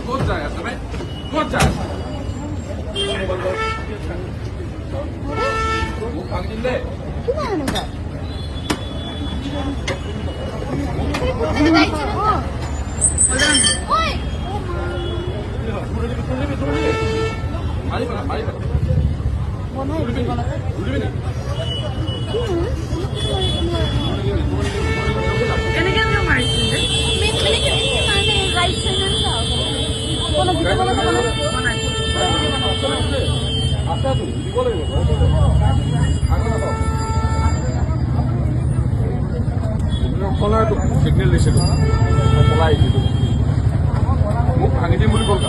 ক'ত যায় আছে ভাই? ক'ত যায় আছে? মোক ভাঙি দিম দেই। কিয় এনেকুৱা? মাৰি পেলা, মাৰি পেলা। ধৰিবি নেকি? কেনেকে মাৰিছিল যে? আছে, দিব লাগিব। চিগনেল দিছিলোঁ, পলাই আহিছিলোঁ। মোক ভাঙি দিম বুলি কল।